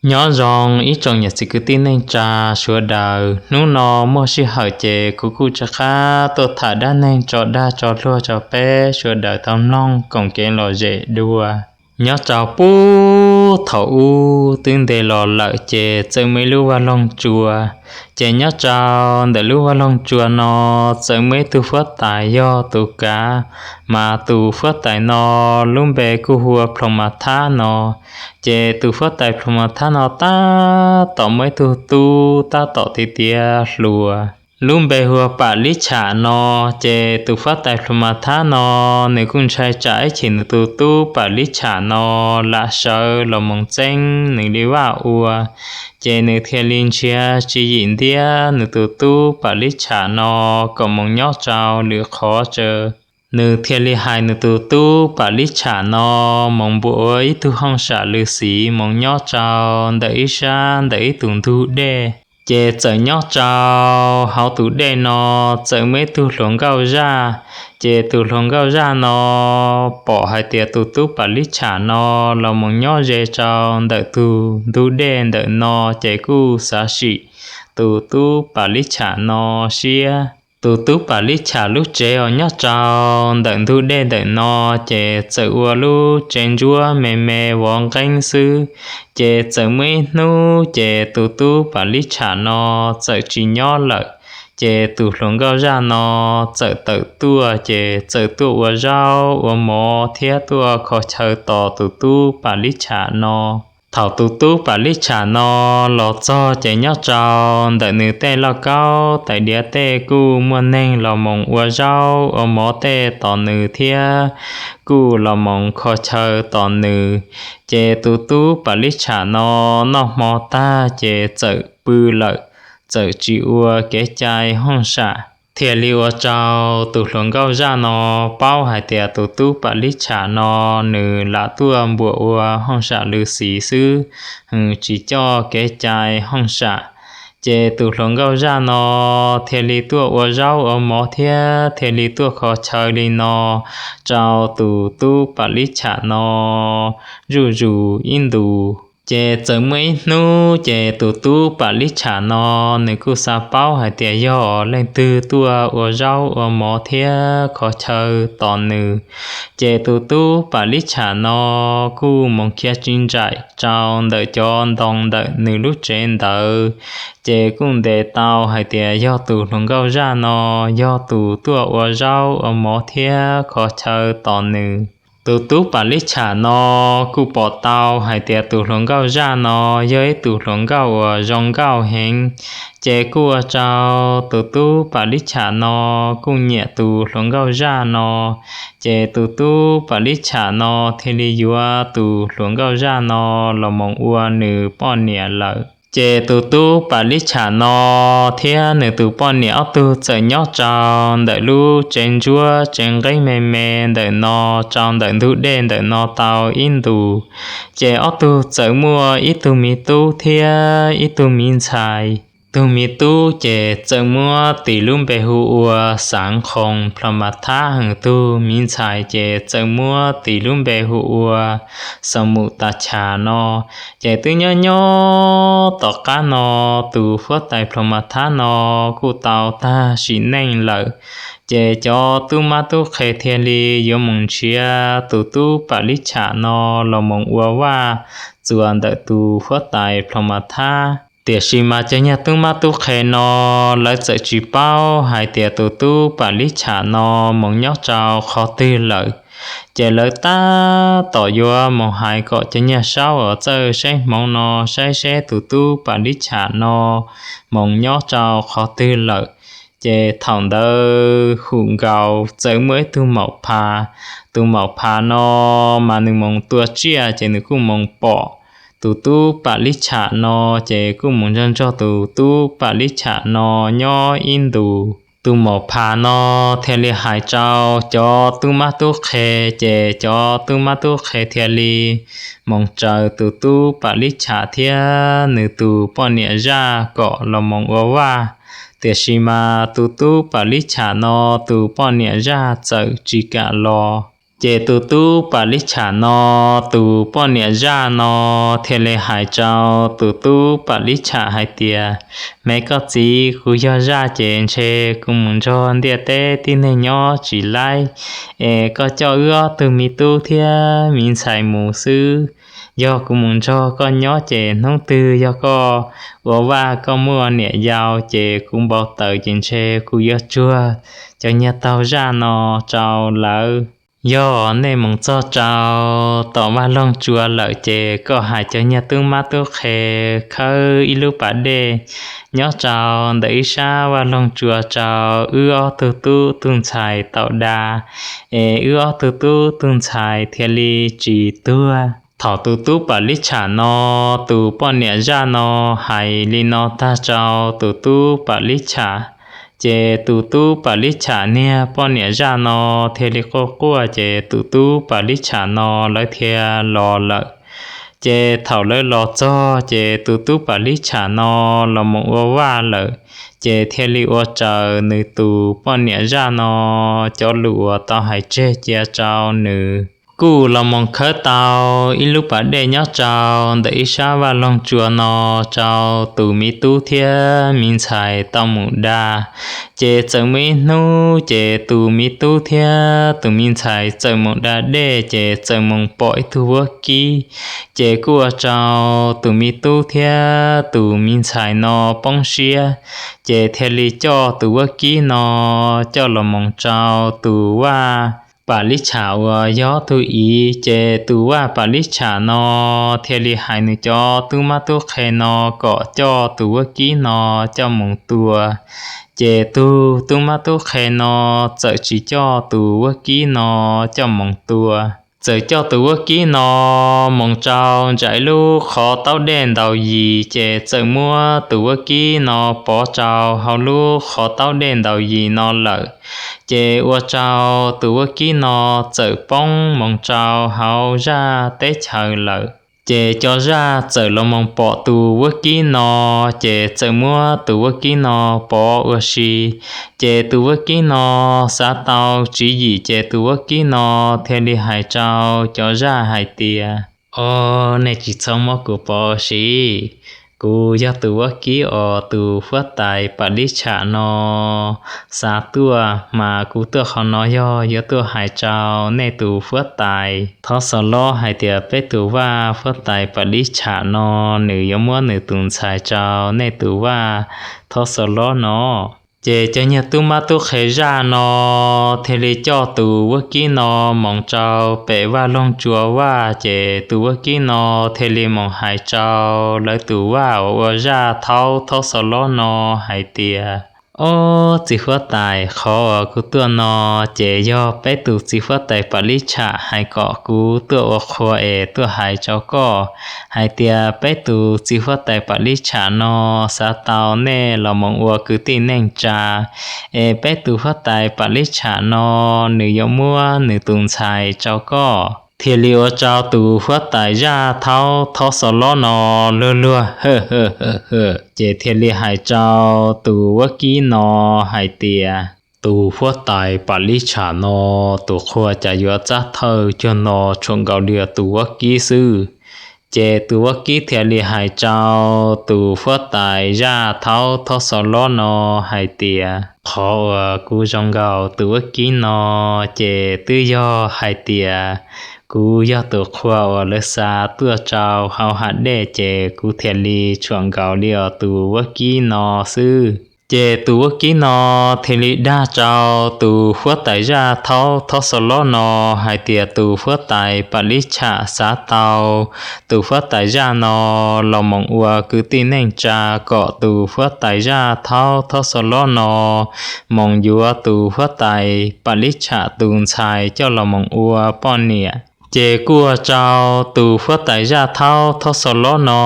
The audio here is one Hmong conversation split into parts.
Nyob zoo ib tsoom niam txiv kwv tij neej tsa sawv daws, hnub no muaj sij hawm ces kuv kuj rov qab tuaj tham dab neeg tso dag tso luag rau peb sawv daws tau mloog koom kev lom zem dua. Nyob rau puag thaum ub twb ntev los lawm ces txawm muaj ib lub vaj loog tsua. Ces nyob rau ntawm lub vaj loog tsua no txawm muaj ib tug huab tais yog tus kav, mas tus huab tais no lub npe kuj hu ua Plhoov Mas Thab no. Ces tus huab tais Plhoov Mas Thab no tab tom muaj ib tug tub tab tom tiav tiav hluas, lub npe hu ua Pam Lib Cham no. Ces tus huab tais Plhoov Mas Thab no nws kuj ntshai tsam ib chim nws tus tub Pam Lib Cham no lam sawv los mus txeeb nws li vaj ua, ces nws thiaj li nrhiav tswv yim ntiab nws tus tub Pam Lib Cham no kom mus nyob rau lwm qhov tsaw. Nws thiaj li hais nws tus tub Pam Lib Cham no mus npuam ua ib tug hooj sam lws xiv mus nyob rau ntawm ib sab ntawm ib tus ntug dej. Ces txawm nyob rau hauv tus dej no txawm muaj ib tug hluas nkauj zaj. Ces tus hluas nkauj zaj no pom hais tias tus tub Pam Lib Cham no los mus nyob ze rau ntawm tus ntug dej ntawm no, ces kuj xav sim tus tub Pam Lib Cham no siab. Tus tub Pam Lib Cham lub tsev uas nyob rau ntawm ntug dej ntawm no, ces txawm ua lub tsev ntsuab me me vov nqeeb xwb. Ces txawm muaj ib hnub ces tus tub Pam Lib Cham no txawm tsis nyob lawm. Ces tus hluas nkauj zaj no txawm tawm tuaj, ces txawm tuaj ua zaub ua mov thiab tuaj kho chaw tos tus tub Pam Lib Cham no. Thaum tus tub Pam Lib Cham no los txog, ces nyob rau ntawm nws tej lauj kaub tais diav tej kuj muaj neeg los mus ua zaub ua mov tej tos nws thiab kuj los mus kho chaw tos nws. Ces tus tub Pam Lib Cham no noj hmo tag ces txawm pw lawm, txawm tsis ua kev cai hooj sam, thiaj li ua rau tus hluas nkauj zaj no paub hais tias tus tub Pam Lib Cham no nws lam tuaj npuam ua hooj sam lws xiv xwb, tsis coj kev cai hooj sam. Ces tus hluas nkauj zaj no thiaj li tuaj ua zaub ua mov thiab thiaj li tuaj kho chaw li no rau tus tub Pam Lib Cham no zuj zus ib ntus. Ces txawm muaj ib hnub ces tus tub Pam Lib Cham no nws kuj xav paub hais tias yog leej twg tuaj ua zaub ua mov thiab kho chaw tos nws. Ces tus tub Pam Lib Cham no kuj mus khiav tsis nraim rau ntawm cov ntoo ntawm nws lub tsev ntawd, ces kuj ntes tau hais tias yog tus hluas nkauj zaj no yog tus tuaj ua zaub ua mov thiab kho chaw tos nws. Tus tub Pam Lib Cham no kuj pom tau hais tias tus hluas nkauj zaj no yog ib tus hluas nkauj uas zoo nkauj heev, ces kuj ua rau tus tub Pam Lib Cham no kuj nyiam tus hluas nkauj zaj no. Ces tus tub Pam Lib Cham no thiaj li yuav tus hluas nkauj zaj no los mus ua nws poj niam lawm. Ces tus tub Pam Lib Cham no thiab nws tus poj niam ob tug txawm nyob rau ntawm lub tsev ntsuab tsev nqeeb me me ntawm no, rau ntawm ntug dej ntawm no tau ib ntus. Ces ob tug txawm muaj ib tug miv tub thiab ib tug miv ntxhais. Tug miv tub ces txawm muab tis lub npe hu ua Xaav Khoos Plhoov Mas Thab, tug miv ntxhais ces txawm muab tis lub npe hu ua Xaus Mus Tas Chas no. Ces twb nyob nyob tom qab no, tus huab tais Plhoov Mas Thab no kuj tau tag sim neej lawm. Ces cov tub mab tub qhe thiaj li yuav mus nrhiav tus tub Pam Lib Cham no los mus ua vaj txuas ntawm tus huab tais Plhoov Mas Thab. Tiam sis mas cov niag tub mab tub qhe no lawv txawm tsis paub hais tias tus tub Pam Lib Cham no mus nyob rau qhov twg lawm. Ces lawv tab tom yuav mus hais kom cov niag saub uas txawj saib hmoov no saib seb tus tub Pam Lib Cham no mus nyob rau qhov twg lawm. Ces thaum ntawd hum nkaus txawm muaj ib tug maum phas. Tus maum phas no mas nws mus tua tsiaj ces nws kuj mus pom tus tub Pam Lib Cham no, ces kuj mus nrog nrog tus tub Pam Lib Cham no nyob ib ntus. Tus maum phas no thiaj li hais rau cov tub mab tub qhe, ces cov tub mab tub qhe thiaj li mus raws tus tub Pam Lib Cham thiab nws tus poj niam zaj kom los mus ua vaj. Tiam sis mas tus tub Pam Lib Cham no tus poj niam zaj txawm tsis kam los. Ces tus tub Pam Lib Tsham no, tus poj niam zaj no thiaj li hais rau tus tub Pam Lib Tsham hais tias, Me koj txiv, kuv yog zaj ces ntshe kuv mus nrog ntiaj teb tib neeg nyob tsis laib, es koj coj wb ob tug me tub thiab me ntxhais mus xwb. Yog kuv mus nrog koj nyob ces hnub twg yog koj ua vaj koj muaj niam yau ces kuv npau taws ces ntshe kuv yuav tsuag cov niag taug zaj no rau lawv. Yog nej mus txog rau tom vaj loog tsua lawm ces koj hais cov niag tub mab tub qhe khawb ib lub pas dej nyob rau ntawm ib sab vaj loog tsua rau wb ob tug tub tug ntxhais tau da, es wb ob tug tub tug ntxhais thiaj li tsis tuag. Thaum tus tub Pam Lib Tsham no, tus poj niam zaj no hais li no tag rau tus tub Pam Lib Tsham, ces tus tub Pam Lib Tsham niag poj niam zaj no thiaj li quaj quaj, ces tus tub Pam Lib Tsham no lawv thiaj los lawm. Ces thaum lawv los txog ces tus tub Pam Lib Tsham no los mus ua vaj lawm, ces thiaj li ua raws nws tus poj niam zaj no cov lus uas tau hais tseg cia rau nws. Kuj los mus khawb tau ib lub pas dej nyob rau ntawm ib sab vaj loog tsua no rau tus me tub thiab me ntxhais tau mus da. Ces txawm muaj ib hnub ces tus me tub thiab tus me ntxhais txawm mus da dej ces txawm mus pom ib tug vaub kib. Ces kuj ua rau tus me tub thiab tus me ntxhais no poob siab, ces thiaj li coj tus vaub kib no coj los mus rau tus vaj Pam Lib Tsham uas yog tug iv. Ces tus vaj Pam Lib Tsham no thiaj li hais nws cov tub mab tub qhe no kom coj tus vaub kib no coj mus tua. Ces tus tub mab tub qhe no txawm tsis coj tus vaub kib no coj mus tua, txawm coj tus vaub kib no mus rau nram ib lub qhov taub dej ntaus yis, ces txawm muab tus vaub kib no pov rau hauv lub qhov taub dej ntaus yis no lawm. Ces ua rau tus vaub kib no txawm poob mus rau hauv zaj teb chaws lawm. Ces cov zaj txawm los mus pom tus vaub kib no, ces txawm muab tus vaub kib no pov ua si. Ces tus vaub kib no xav tau tswv yim, ces tus vaub kib no thiaj li hais rau cov zaj hais tias, Os, nej tsis txhob muab kuv pov ua si. Kuv yog tus vaub kib uas tus huab tais Pam Lib Tsham no xav tuaj, mas kuv tuaj qhov no yog yuav tuaj hais rau nej tus huab tais Thob Xos Lob hais tias peb tus vaj huab tais Pam Lib Tsham no nws yuav muab nws tus ntxhais rau nej tus vaj Thob Xos Lob no. Ces cov niag tub mab tub qhe zaj no thiaj li coj tus vaub kib no mus rau pem vaj loog tsua vaj, ces tus vaub kib no thiaj li mus hais rau lawv tus vaj uas ua zaj thaub Thob Xos Lob no hais tias, Ob, txiv huab tais, qhov uas kuv tuaj no ces yog peb tus txiv huab tais Pam Lib Tsham hais kom kuv tuaj ua qhua es tuaj hais rau koj hais tias peb tus txiv huab tais Pam Lib Tsham no xav tau nej los mus ua kwv tij neej tsa, es peb tus huab tais Pam Lib Tsham no nws yuav muab nws tus ntxhais rau koj. Thiaj li ua rau tus huab tais zaj thaub Thob Xos Lob no luag luag, ces thiaj li hais rau tus vaub kib no hais tias, Tus huab tais Pam Lib Tsham no, tus qhua cas yuav txab thawj cuag no tshuam nkaus li tus vaub kib xwb. Ces tus vaub kib thiaj li hais rau tus huab tais zaj thaub Thob Xos Lob no hais tias, Qhov uas kuv zoo nkaus tus vaub kib no ces twb yog hais tias kuv yog tus qhua uas lawv xa tuaj rau hauv hav dej, ces kuv thiaj li tshuam nkaus li os tus vaub kib no xwb. Ces tus vaub kib no thiaj li dag rau tus huab tais zaj thaub Thob Xos Lob no hais tias tus huab tais Pam Lib Tsham xav tau tus huab tais zaj no los mus ua kwv tij neej tsa, kom tus huab tais zaj thaub Thob Xos Lob no mus yuav tus huab tais Pam Lib Tsham tus ntxhais coj los mus ua poj niam. Ces kuj ua rau tus huab tais zaj thaub Thob Xos Lob no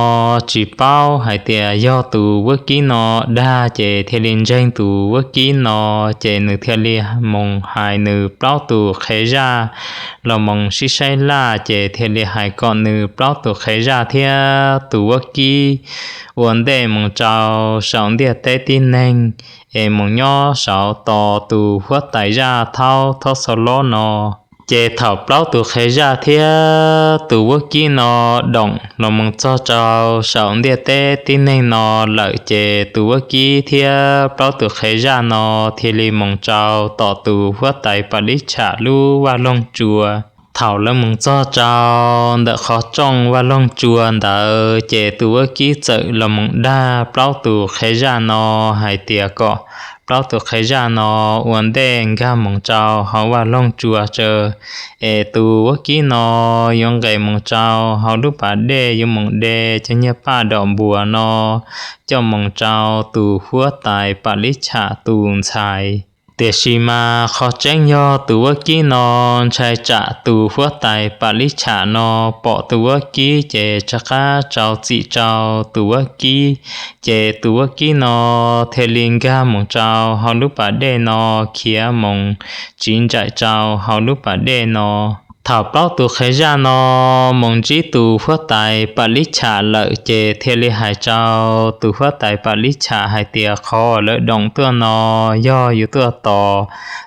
tsis paub hais tias yog tus vaub kib no dag, ces thiaj li ntseeg tus vaub kib no, ces nws thiaj li mus hais nws plaub tus qhev zaj los mus sib saib laj, ces thiaj li hais kom nws plaub tus qhev zaj thiab tus vaub kib ua ntej mus rau saum ntiaj teb tib neeg, es mus nyob saud tos tus huab tais zaj thaub Thob Xos Lob no. Ces thaum plaub tus qhev zaj thiab tus vaub kib no doom los mus txog rau saum ntiaj teb tib neeg no lawm, ces tus vaub kib thiab plaub tus qhev zaj no thiaj li mus rau tom tus huab tais Pam Lib Tsham lub vaj loog tsua. Thaum lawv mus txog rau ntawm qhov rooj vaj loog tsua ntawd, ces tus vaub kib txawm los mus dag plaub tus qhev zaj no hais tias kom plaub tus qhev zaj no ua ntej nkag mus rau hauv vaj loog tsua tso, es tus vaub kib no yuav nqes mus rau hauv lub pas dej, yuav mus de cov niag paj dom npuas no coj mus rau tus huab tais Pam Lib Tsham tus ntxhais. Tiam sis mas qhov tseeb yog tus vaub kib no ntshai tsam tus huab tais Pam Lib Tsham no pom tus vaub kib ces rov qab rau txim rau tus vaub kib, ces tus vaub kib no thiaj li nkag mus rau hauv lub pas dej no, khiav mus tsiv nraim rau hauv lub pas dej no. Thaum plaub tus qhev zaj no mus ntsib tus huab tais Pam Lib Tsham lawm, ces thiaj li hais rau tus huab tais Pam Lib Tsham hais tias qhov lawv doom tuaj no yog yuav tuaj tos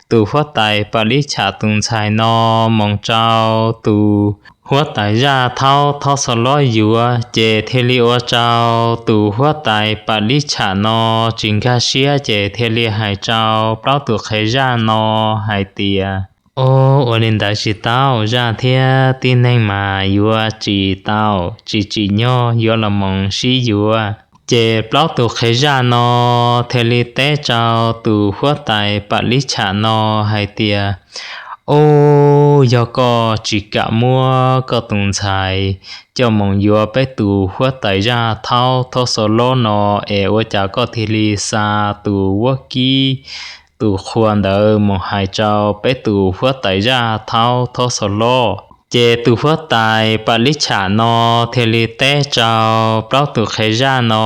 tus huab tais Pam Lib Tsham tus ntxhais no mus rau tus huab tais zaj thaub Thaub Xaus Lob yuav, ces thiaj li ua rau tus huab tais Pam Lib Tsham no tsis nkag siab, ces thiaj li hais rau plaub tus qhev zaj no hais tias, Ov, ua li ntawd tsis tau, zaj thiab tib neeg mas yuav tsis tau, tsis tsim nyog yuav los mus sib yuav. Ces plaub tus qhev zaj no thiaj li teb rau tus huab tais Pam Lib Tsham no hais tias, Ov, yog koj tsis kam muab koj tus ntxhais coj mus yuav peb tus huab tais zaj thaub Thaub Xaus Lob no, es ua cas koj thiaj li xa tus vaub kib tus qhua ntawd mus hais rau peb tus huab tais zaj thaub Thaub Xaus Lob? Ces tus huab tais Pam Lib Tsham no thiaj li teb rau plaub tus qhev zaj no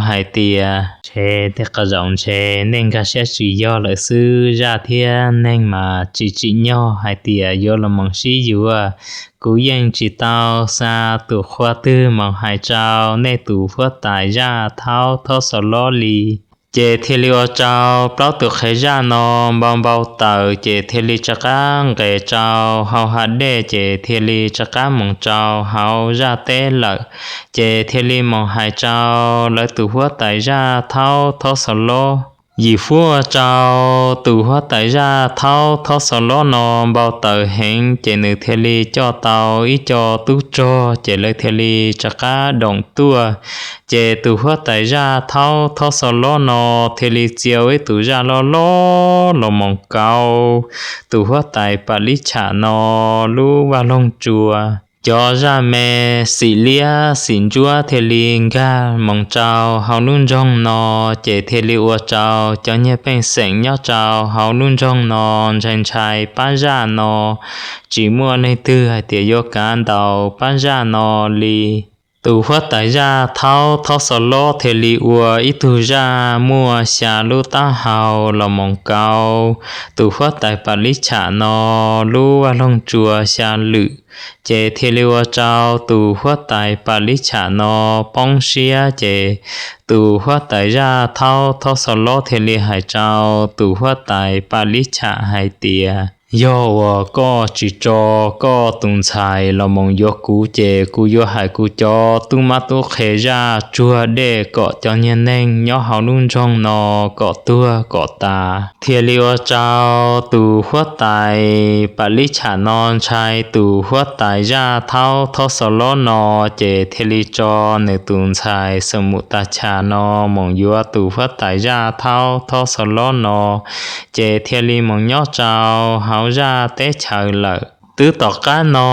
hais tias, Ntshe tej qhov zaum ntshe nej nkag siab tsis yog lawm xwb, zaj thiab neeg mas tsis tsim nyog hais tias yuav los mus sib yuav. Kuv yeej tsis tau xa tus qhua twg mus hais rau nej tus huab tais zaj thaub Thaub Xaus Lob li. Ces thiaj li ua rau plaub tus qhev zaj no npau npau taws, ces thiaj li rov qab nqes rau hauv hav dej, ces thiaj li rov qab mus rau hauv zaj teb lawm. Ces thiaj li mus hais rau lawv tus huab tais zaj thaub Thaub Xaus Lob. Yim fub ua rau tus huab tais zaj thaub Thaub Xaus Lob no npau taws heev, ces nws thiaj li coj tau ib co tub rog, ces lawv thiaj li rov qab doom tuaj. Ces tus huab tais zaj thaub Thaub Xaus Lob no thiaj li txia ua ib tus zaj loj loj los mus kauv tus huab tais Pam Lib Tsham no lub vaj loog tsua. Cov zaj me xim liab xim ntsuab thiaj li nkag mus rau hauv lub nroog no, ces thiaj li ua rau cov niag pej xeem nyob rau hauv lub nroog no ntshai ntshai pab zaj no, tsis muaj leej twg hais tias yuav kav ntaus pab zaj no li. Tus huab tais zaj thaub Thaub Xaus Lob thiaj li ua ib tug zaj muaj xya lub taub hau los mus kauv tus huab tais Pam Lib Tsham no lub vaj loog tsua xya lwm. Ces thiaj li ua rau tus huab tais Pam Lib Tsham no poob siab, ces tus huab tais zaj thaub Thaub Xaus Lob thiaj li hais rau tus huab tais Pam Lib Tsham hais tias, Yog uas koj tsis tso koj tus ntxhais los mus yuav kuv, ces kuv yuav hais kuv cov tub mab tub qhe zaj tsuag dej kom cov niag neeg nyob hauv lub nroog no kom tuag kom tas. Thiaj li ua rau tus huab tais Pam Lib Tsham no ntshai tus huab tais zaj thaub Thaub Xaus Lob no, ces thiaj li tso nws tus ntxhais Xaus Mus Tas Chas no mus yuav tus huab tais zaj thaub Thaub Xaus Lob no, ces thiaj li mus nyob rau hauv zaj teb chaws lawm. Twb tom qab no,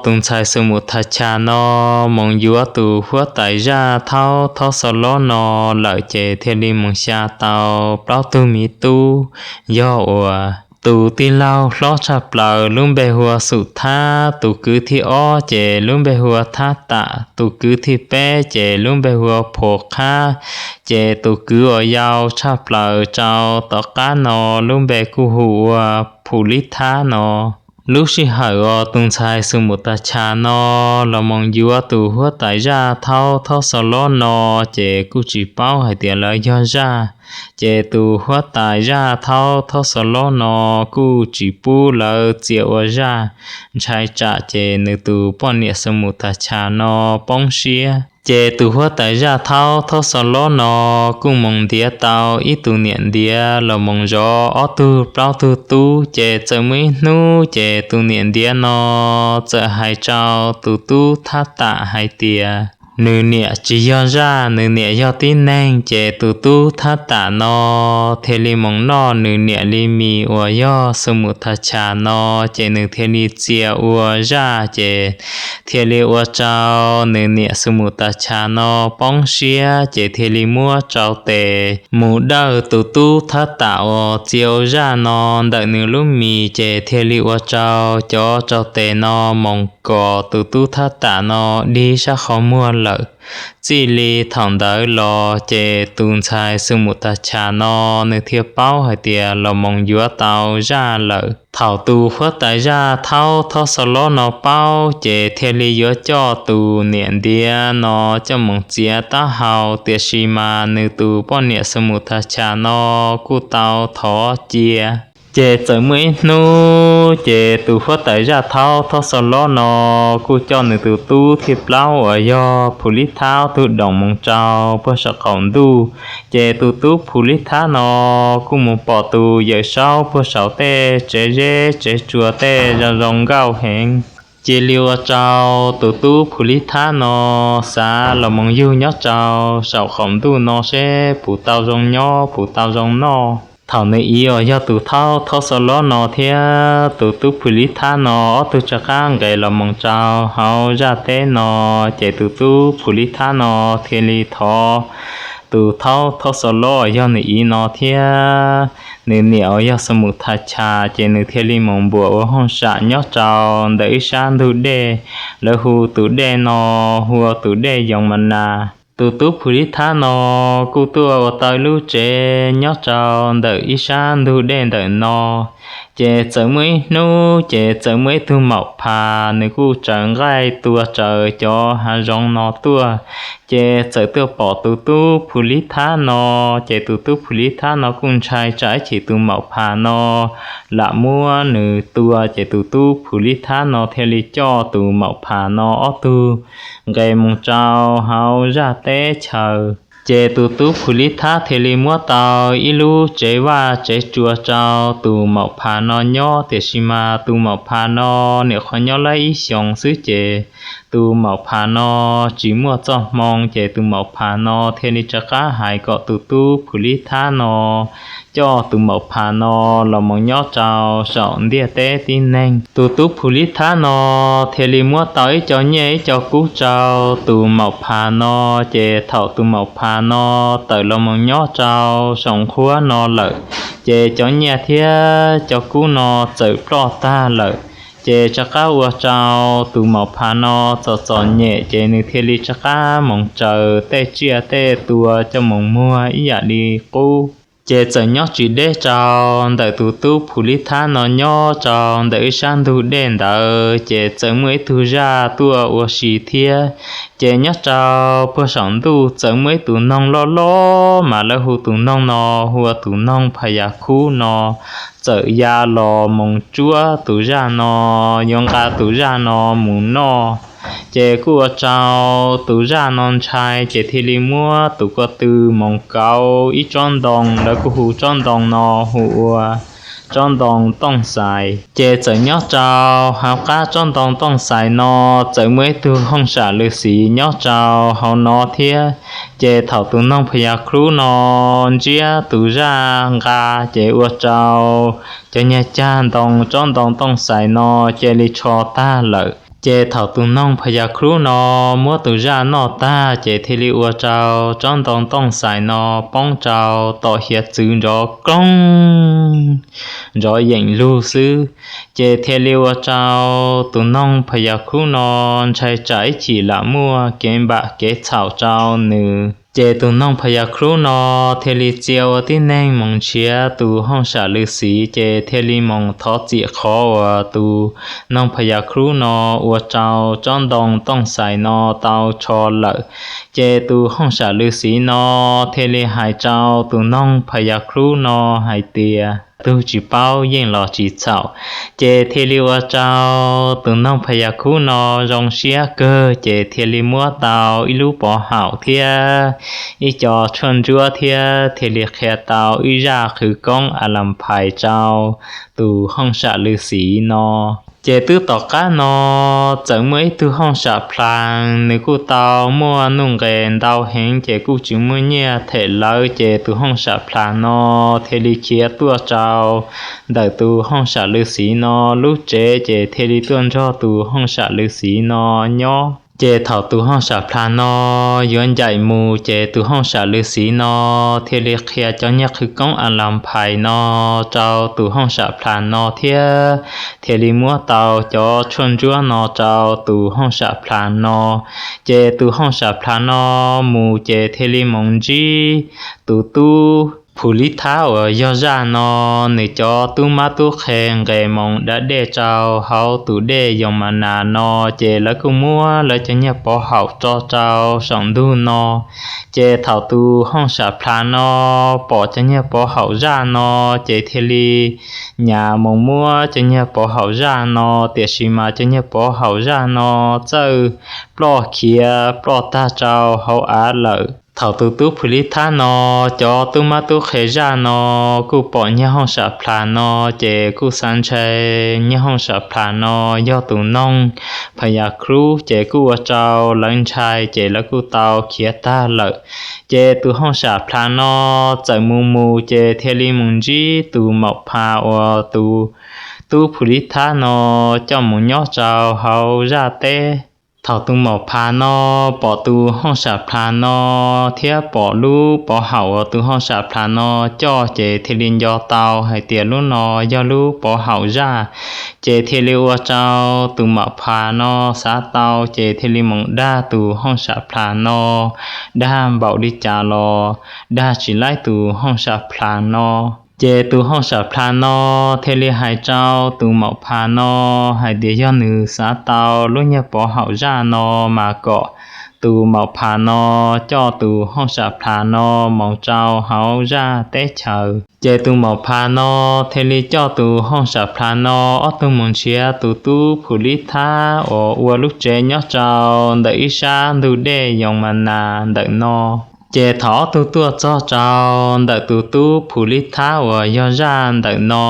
tus ntxhais Xaus Mus Tas Chas no mus yuav tus huab tais zaj thaub Thaub Xaus Lob no lawm, ces thiaj li mus xya tau plaub tug miv tub, yog uas tus tij laug hlob tshaj plaws lub npe hu ua Xum Thab, tus kwv thib ob ces lub npe hu ua Thab Tam, tus kwv thib peb ces lub npe hu ua Phum Qhab, ces tus kwv uas yau tshaj plaws rau tom qab no lub npe kuj hu ua Phum Lib Thab no. Lub sij hawm uas tus ntxhais xus mus tag chas no los mus yuav tus huab tais zaj thaub thaub xo lob no, ces kuj tsis paub hais tias lawv yog zaj. Ces tus huab tais zaj thaub thaub xo lob no kuj tsis pub lawv txia ua zaj, ntshai tsam ces nws tus poj niam xus mus tag chas no poob siab. Ces tus huab tais zaj thaub thaub xo lob no kuj mus ntiav tau ib tug niam ntiav los mus zov ob tug plaub tug tub. Ces txawm muaj ib hnub ces tus niam ntiav no txawm hais rau tus tub thab tam hais tias nws niam tsis yog zaj, nws niam yog tib neeg. Ces tus tub thab tam no thiaj li mus noj nws niam li mis uas yog xus mus tag chas no, ces nws thiaj li txia ua zaj, ces thiaj li ua rau nws niam xus mus tag chas no poob siab, ces thiaj li muab tsau tes mus dawj tus tub thab tam uas txia ua zaj no ntawm nws lub mis, ces thiaj li ua rau cov tsau tes no mus kom tus tub thab tam no dig sab qhov muag lawm. Txij li thaum ntawd los ces tus ntxhais xus mus tag chas no nws thiaj paub hais tias los mus yuav tau zaj lawm. Thaum tus huab tais zaj thaub thaub xo lob no paub, ces thiaj li yuav coj tus niam ntiav no coj mus txiav taub hau, tiam sis mas nws tus poj niam xus mus tag chas no kuj tau thov cia. Ces txawm muaj ib hnub ces tus huab tais zaj thaub thaub xo lob no kuj coj nws tus tub thib plaub uas yog Phum Lib Thab ob tug doom mus rau puag saum qaum ntuj. Ces tus tub Phum Lib Thab no kuj mus pom tus Yawm Saub puag saum tej tsev zeb tsev tsua tej zoo zoo nkauj heev. Cia li ua rau tus tub Phum Lib Thab no xav los mus yug nyob rau saum qaum ntuj no seb puas tau zoo nyob puas tau zoo noj. Thaum nws txiv uas yog tus thaub thaub xo lob no thiab tus tub Phum Lib Thab no ob tug rov qab nqes los mus rau hauv zaj teb no, ces tus tub Phum Lib Thab no thiaj li thov tus thaub thaub xo lob uas yog nws txiv no thiab nws niam uas yog xus mus tag chas, ces nws thiaj li mus npuam ua hooj sam nyob rau ntawm ib sab ntug dej. Lawv hu tus dej no hu ua tus dej Yoos Mas Nas. Tus tub Phum Lib Thab no kuj tuaj ua tau lub tsev nyob rau ntawm ib sab ntug dej ntawm no. Ces txawm muaj ib hnub ces txawm muaj ib tug maum phas nws kuj raws nqaij tua raws cov hav zoov no tuaj. Ces txawm tuaj pom tus tub Phum Lib Thab no, ces tus tub Phum Lib Thab no kuj ntshai tsam ib chim tus maum phas no lam muab nws tua, ces tus tub Phum Lib Thab no thiaj li coj tus maum phas no ob tug nqes mus rau hauv zaj teb chaws. Ces tus tub Phum Lib Thab thiaj li muab tau ib lub tsev vaj tsev tsua rau tus maum phas no nyob, tiam sis mas tus maum phas no nyuam qhuav nyob lawm ib xyoos xwb, ces tus maum phas no tsis muaj txoj hmoo, ces tus maum phas no thiaj li rov qab hais kom tus tub Phum Lib Thab no coj tus maum phas no los mus nyob rau saum ntiaj teb tib neeg. Tus tub Phum Lib Thab no thiaj li muab tau ib co nyiaj ib co kub rau tus maum phas no, ces thaum tus maum phas no tawm los mus nyob rau saum nqhuab no lawm, ces cov nyiaj thiab cov kub no txawm ploj tag lawm. Ces rov qab ua rau tus maum phas no txom txom nyem, ces nws thiaj li rov qab mus raws tej tsiaj tej tua coj mus muag ib yam li qub. Ces txawm nyob tsis deb rau ntawm tus tub Phum Lib Thab no nyob rau ntawm ib sab ntug dej ntawd, ces txawm muaj ib tug zaj tuaj ua si thiab. Ces nyob rau puag saum ntuj txawm muaj ib tus noog loj loj, mas lawv hu tus noog no hu ua tus noog Phas Yas Khub no, txawm ya los mus tsuab tus zaj no, yuav nqa tus zaj no mus noj. Ces kuj ua rau tus zaj no ntshai, ces thiaj li muab tus ko tw mus kauv ib tsob ntoo, lawv kuj hu tsob ntoo no hu ua tsob ntoo Tooj Xais. Ces txawm nyob rau hauv qab tsob ntoo Tooj Xais no txawm muaj ib tug hooj sam lwm xim nyob rau hauv no thiab. Ces thaum tus noog Phas Yas Khub no ntsiab tus zaj nqa, ces ua rau cov nyuag cag ntoo tsob ntoo Tooj Xais no cia li tsho tag lawm. Ces thaum tus noog Phas Yas Khub no muab tus zaj noj tag, ces thiaj li ua rau tsob ntoo Tooj Xais no poob rau tom hiav txwv nrov koog nrov yeem lug xwb. Ces thiaj li ua rau tus noog Phas Yas Khub no ntshai tsam ib chim lam muaj kev npam kev txhaum rau nws. Ces tus noog Phas Yas Khrub no thiaj li txia ua tib neeg moog nrhiav tus hooj sam lws xiv, ces thiaj li moog thov txim qhov uas tus noog Phas Yas Khrub no ua rau tsob ntoo tooj xais no tau tsho lawm. Ces tus hooj sam lws xiv no thiaj li hais rau tus noog Phas Yas Khrub no hais tias, tug tsis paub yeej los tsis txhaum. Ces thiaj li ua rau tus noog Phas Yas Khrub no zoo siab kawg, ces thiaj li muab tau ib lub pov haum thiab ib co tshuaj ntsuab thiab thiaj li qhia tau ib zaj qhwv koob A Las Phais rau tus hooj sam lws xiv no. Ces twb tom qab no txawm muaj ib tug hooj sam Plas, nws kuj tau muaj nuj nqes ntau heev, ces kuj tsis muaj nyiaj them lawv, ces tus hooj sam Plas no thiaj li khiav tuaj rau ntawm tus hooj sam lws xiv no lub tsev, ces thiaj li tuaj nrog tus hooj sam lws xiv no nyob. Ces thaum tus hooj sam Plas no yuav ncaim mus, ces tus hooj sam lws xiv no thiaj li qhia cov nyiaj qhwv koob A Las Phais no rau tus hooj sam Plas no thiab thiaj li muab tau cov tshuaj ntsuab no rau tus hooj sam Plas no. Ces tus hooj sam Plas no mus, ces thiaj li moog ntsib tus tub Phum Lib Thab uas yog zaj no, nws cov tub mab tub qhe nqes moog da dej rau hauv tus dej Yos Mas Nas no, ces lawv kuj muab lawv cov nyiaj pov haum tso rau saum ntug no. Ces thaum tus hooj sam Plas no pom cov nyiaj pov haum zaj no, ces thiaj li nyam moog muab cov nyiaj pov haum zaj no, tiam sis mas cov nyiaj pov haum zaj no txawj ploj khiav ploj tag rau hauv av lawm. Thaum tus tub Phum Lib Thab no cov tub mab tub qhe zaj no kuj pom nyiag hooj sam Plas no, ces kuj xav ntshai nyiag hooj sam Plas no yog tus noog Phas Yas Khrub, ces kuj ua rau lawv ntshai, ces lawv kuj tau khiav tag lawm. Ces tus hooj sam Plas no txawm mus mus, ces thiaj li mus ntsib tus Maum Phas uas tus tub Phum Lib Thab no coj mus nyob rau hauv zaj teb. Thaum tus Maum Phas no pom tus hooj sam Plas no thiab pom lub pov haum uas tus hooj sam Plas no coj, ces thiaj li nco tau hais tias lub no yog lub pov haum zaj. Ces thiaj li ua rau tus Maum Phas no xav tau, ces thiaj li mus dag tus hooj sam Plas no dag npaum li cas los dag tsis laib tus hooj sam Plas no. Ces tus hooj sam Plas no thiaj li hais rau tus Maum Phas no hais tias yog nws xav tau lub nyiag pov haum zaj no mas kom tus Maum Phas no coj tus hooj sam Plas no mus rau hauv zaj teb chaws. Ces tus Maum Phas no thiaj li coj tus hooj sam Plas no ob tug mus nrhiav tus tub Phum Lib Thab uas ua lub tsev nyob rau ntawm ib sab ntug dej Yos Mas Nas ntawm no. Ces thaum ob tug tuaj txog rau ntawm tus tub Phum Lib Thab uas yog zaj ntawm no,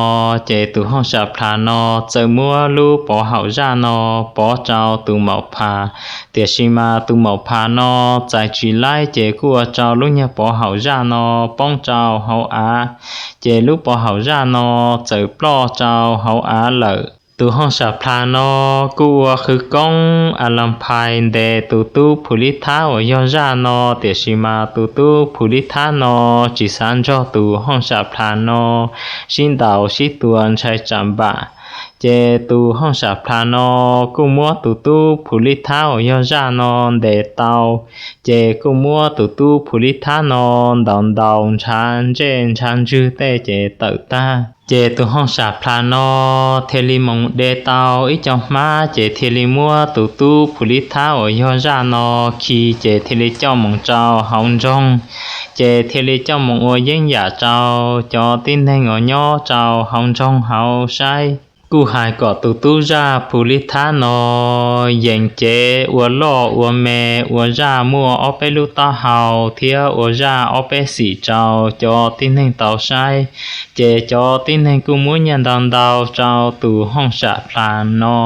ces tus hooj sam Plas no txawm muab lub pov haum zaj no pov rau tus Maum Phas, tiam sis mas tus Maum Phas no txais tsis laib, ces kuj ua rau lub nyiag pov haum zaj no poob rau hauv av, ces lub pov haum zaj no txawm ploj rau hauv av lawm. Tus hooj sam Plas no kuj ua qhwv koob A Las Phais ntes tus tub Phum Lib Thab uas yog zaj no, tiam sis mas tus tub Phum Lib Thab no tsis xav nrog tus hooj sam Plas no sib ntaus sib tua ntshai tsam npam. Ces tus hooj sam Plas no kuj muab tus tub Phum Lib Thab uas yog zaj no ntes tau, ces kuj muab tus tub Phum Lib Thab no ntaus ntaus ntshav ntsej ntshav ntswg tej ces tawm tag. Ces tus hooj sam Plas no thiaj li mus de tau ib co hmab, ces thiaj li muab tus tub Phum Lib Thab uas yog zaj no khi, ces thiaj li coj mus rau hauv nroog, ces thiaj li coj mus ua yeeb yam rau cov tib neeg uas nyob rau hauv nroog hauv saib. Kuj hais kom tus tub zaj Phum Lib Thab no yees cev ua loj ua me, ua zaj muaj ob peb lub taub hau thiab ua zaj ob peb xim rau cov tib neeg tau saib. Ces cov tib neeg kuj muab nyiaj ntau ntau rau tus hooj sam Plas no.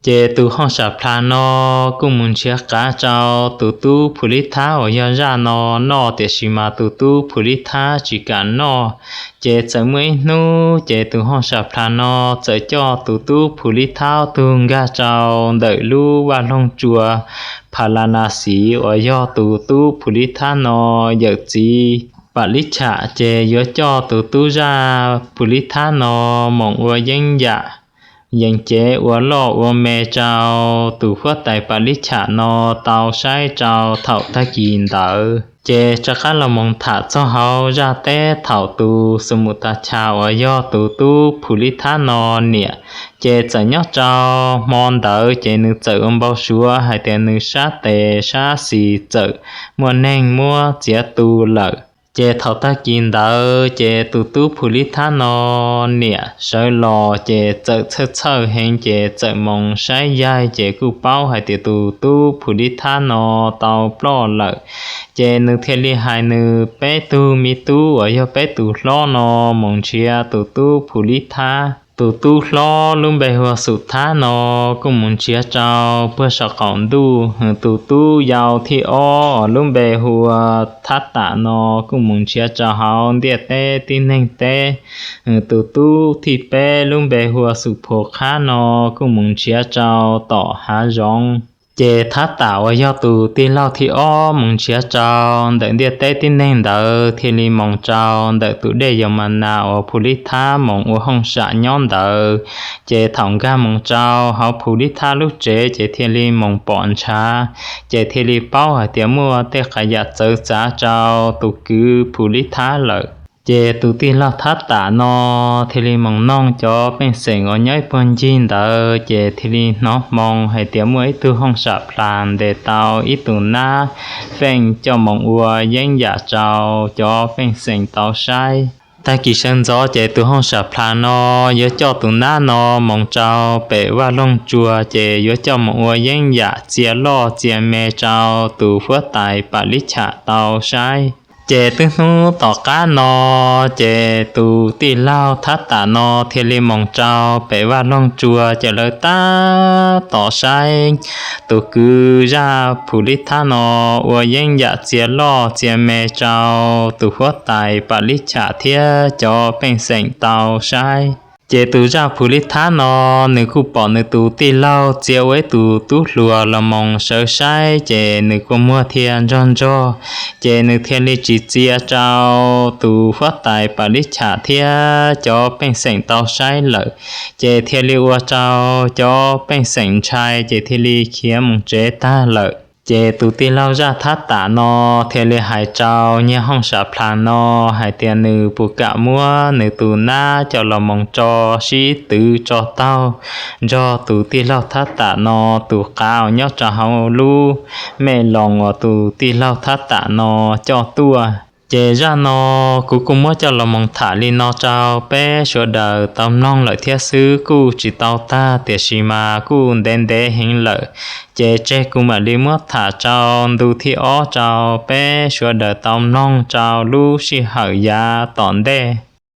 Ces tus hooj sam Plas no kuj mus nrhiav qav rau tus tub Phum Lib Thab uas yog zaj no noj, tiam sis mas tus tub Phum Lib Thab tsis kam noj. Ces txawm muaj ib hnub, ces tus hooj sam Plas no txawm coj tus tub Phum Lib Thab tug nkag rau ntawm lub vaj loog tsua Phas Las Nas Xis uas yog tus tub Phum Lib Thab no yawm txiv Vam Lib Cham, ces yuav coj tus tub zaj Phum Lib Thab no mus ua yeeb yam yees cev ua loj ua me rau tus huab tais Pam Lib Cham no tau saib rau thaum tag kis ntawd. Ces rov qab los mus tham txog hauv zaj teb thaum tus Xu Mus Tas Chas uas yog tus tub Phum Lib Thab no niam, ces txawm nyob rau hmo ntawd ces nws txawm ua npau suav hais tias nws sab tes sab xis txawm muaj neeg muab txiav tu lawm. Ces thaum tag kis ntawd ces tus tub Phum Lib Thab no niam sawv los ces txawm txhawj txhawj heev ces txawm mus saib yaig ces kuj paub hais tias tus tub Phum Lib Thab no tau ploj lawm. Ces nws thiaj li hais nws peb tug me tub uas yog peb tus hlob no mus nrhiav tus tub Phum Lib Thab. Tus tub hlob lub npe hu ua Xum Thab no kuj mus nrhiav rau puag saum qaum ntuj. Tus tub yau thib ob lub npe hu ua Thab Tam no kuj mus nrhiav rau hauv ntiaj teb tib neeg teb. Tus tub thib peb lub npe hu ua Xum Phuv Qhab no kuj mus nrhiav rau tom hav zoov. Ces Thab Tam uas yog tus tij laug thib ob mus nrhiav rau ntawm ntiaj teb tib neeg ntawd thiaj li mus rau ntawm tus dej Yos Mas Nas uas Phum Lib Thab mus ua hooj sam nyob ntawd. Ces thaum nkag mus rau hauv Phum Lib Thab lub tsev ces thiaj li mus pom ntshav, ces thiaj li paub hais tias muaj tej qas yam txawv txav rau tus kwv Phum Lib Thab lawm. Ces tus tij laug Thab Tam no thiaj li mus noog cov pej xeem uas nyob ib puag ncig ntawd ces thiaj li hnov hmoo hais tias muaj ib tug hooj sam plas ntes tau ib tug nab feej coj mus ua yeeb yam rau cov pej xeem tau saib. Tag kis sawv ntxov ces tus hooj sam plas no yuav coj tus nab no mus rau pem vaj loog tsua ces yuav coj mus ua yeeb yam txia loj txia me rau tus huab tais Pam Lib Cham tau saib. Ces twb hnub tom qab no ces tus tij laug Thab Tam no thiaj li mus rau pem vaj loog tsua ces lawv tab tom saib tus kwv zaj Phum Lib Thab no ua yeeb yam txia loj txia me rau tus huab tais Pam Lib Cham thiab cov pej xeem tau saib. Ces tus zaj Phum Lib Thab no nws kuj pom nws tus tij laug txia ua ib tus tub hluas los mus sawv saib ces nws kua muag thiaj nrog nrog, ces nws thiaj li tsis txia rau tus huab tais Pam Lib Cham thiab cov pej xeem tau saib lawm. Ces thiaj li ua rau cov pej xeem ntshai ces thiaj li khiav mus tsev tag lawm. Ces tus tij laug zaj Thab Tam no thiaj li hais rau niag hooj sam plas no hais tias nws puas kam muab nws tus nab coj los mus tso sib twv tso taug nrog tus tij laug Thab Tam no tus qav uas nyob rau hauv lub mej loos uas tus tij laug Thab Tam no coj tuaj. Ces zaj no kuv kuj muab coj los mus tham li no rau peb sawv daws tau mloog lawm thiab xwb, kuj tsis tau tag tiam sis mas kuj ntev ntev heev lawm. Ces tseg kuv mam li muab tham rau ntu thib ob rau peb sawv daws tau mloog rau lub sij hawm yav tom ntej.